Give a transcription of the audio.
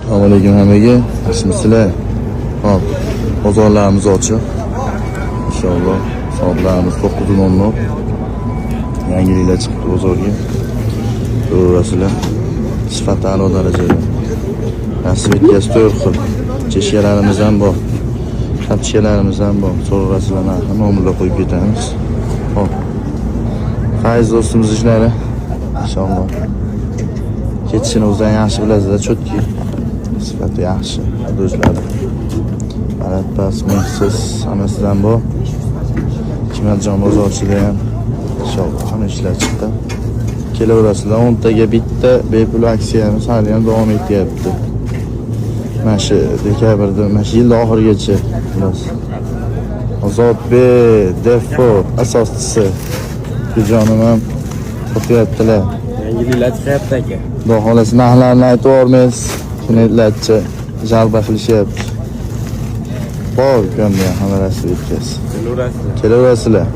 Assalomu alaykum hammaga. Yaxshimisizlar? Hop, bozorlarimiz ochiq. Inshaalloh soatlarimiz 9:00. Yangiliklar chiqibdi bozorga. Ko'rasizlar. Sifati a'lo darajada. Расцветка si 4 xil. Cheshkalarimiz ham bor. Kapchkalarimiz ham bor. So'rasizlar, narxi nomerlar qo'yib ketamiz. Hop. Fayz do'stimiz ishlari. Inshaalloh. Ketishini o'zlari yaxshi bilasizlar, чёткий. Sifati yaxshi, do'stlar. Baland past, mehsiz hammasidan bor. Chimarjon bozorchida ham inshaalloh hamma ishlar chiqqan. Kelaverasizlar, 10 taga bitta bepul aksiyamiz hali ham davom etyapti. Mana shu dekabrda, mana shu yil oxirigacha, xullas. Ozodbek Defo asoschisi Jonim ham sotyaptilar. Yangiliklar chiqyapti, aka. Xudo xohlasa, narxlarni aytib yubormaysiz. Klientlarcha жалоба qilishyapti. Bor ukamda ham hamma narsa yetkazib. Kelaverasizlar. Kelaverasizlar.